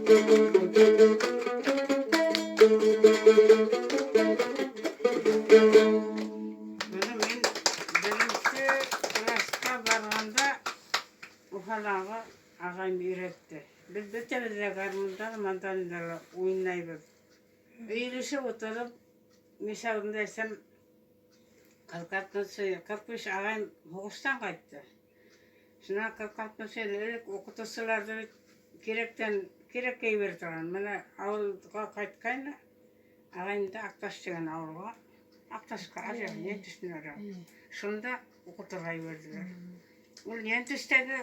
Быны мин беренсе класска барғанда Уфалағы ағайым өйрәтте. Беҙ бөтәбеҙ ҙә гармунда, мандолинда ла уйнайбыҙ. Өйөлөшөп ултырып, миҫалымды әйтсәм, 46-нсы йыл, 45 ағайым һуғыштан ҡайтты. Шунан 46-нсы йыл элек уҡытыусыларҙы бит кирәктән кирәккә ебәрә торған. Бына ауылға ҡайтҡайны, ағайымды Аҡташ тигән ауылға, Аҡташҡа, аръяғы, Йәнтөҫтөң аръяғы. Шунда уҡытырға ебәрҙеләр. Ул Йәнтөҫтәге